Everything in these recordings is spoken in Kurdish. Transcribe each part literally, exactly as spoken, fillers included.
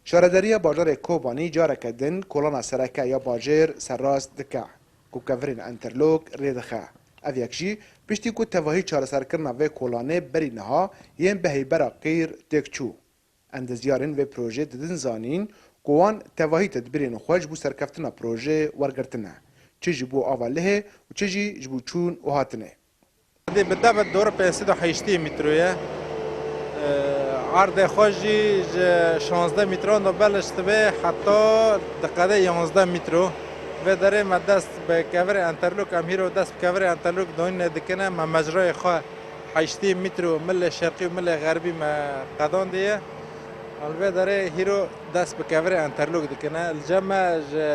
Şaredariya bajarê Kobanî careke din kolana sereke ya bajêr serrast dike ku kevirên enterlok rê dixe. Ev yek jî piştî ku tevahî çareserkirina vê kolanê berî niha yên bi heybera qîr têk çû. Endezyarên vê projê didin zanîn ku wan tevahî tedbîrên xwe ji bo serkeftina projê wergirtine, çi ji bo ava lihê û çi jî ji bo çûn û hatinê. Di bi deve dor pênc sed û heştê metre ye. Erdê xwe jî ji şazdeh metran de beliş dibe heta diqede yanzdeh metro. Vê derê me dest bi kevirê enterlok, em hîro dest bi kevirê enterlok doyne dikine, me mecrayê xwe heştê metro milê şerqî û milê xerbî me qedandiye. Li vê derê hîro dest bi kevirê enterlok dikine. Li cem me ji,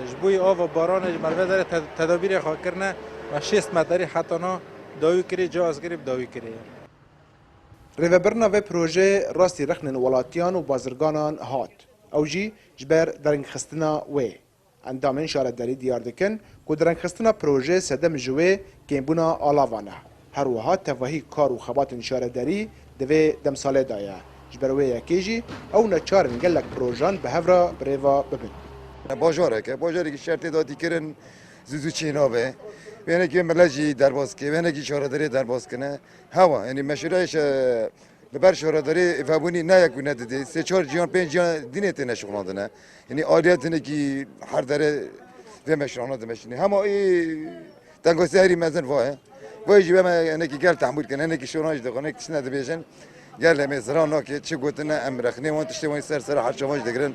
ji bo ava baranê ji me li vê derê te-, tedabîrê xwe kirine. Me şêst metrî heta no dawî kirî, cihazgirî bi dawî kirî. Rêvebirina vê projeyê rastî rexnên welatiyan û bazirganan hat. Ew jî ji ber derengxistina wê. Endamên şaredarî diyar dikin ku derengxistina projeyê sedem ji wê kêmbûna alavan e. Her wiha tevahî kar û xebatên şaredarî di vê demsalê de ye. Ji ber wê yekê jî ew neçar in gelek projan bi hev re bi rêva bibin. Bajarek e, bajarekî şertê dadîkirin zû zû çênabe. Wênekî milet jî derbas dike, wênekî şaredarê derbas kine. Hewa, yanî meşîrayê şe-, li ber şaredarê vebûnî ne yek û ne didê. Sê çar ciyan, pênc ciyan dînê têne şixulandine. Yanî aliyetênekî her dere vê meşîrana dimeşînê. Hema ê tengasî herî mezin va ye. Vay jî me hinekî gel tehmûl kin, hinekî şoran jî dixwin, hinek tiştine dibêjin. Gel em ê ziran nake, çi gotine, em rexnê wan tiştê wan ser sera her çavan jî digirin,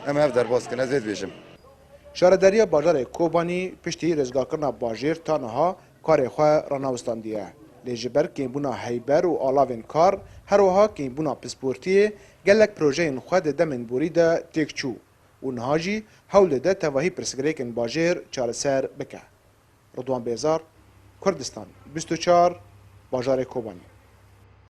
em hev derbas kin, ez vê dibêjim. Şaredariya bajarê Kobanî piştî rêzgarkirina bajêr ta niha karê xwe ranewistandiye. Lê ji ber kêmbûna heyber û alavên kar, her wiha kêmbûna pisportiyê gelek projeyên xwe di demên borî de têk çû û niha jî hewl dide tevahî pirsgirêkên bajêr çareser bike. Ridwan Bêzar, Kurdistan bîst û çar, bajarê Kobanî.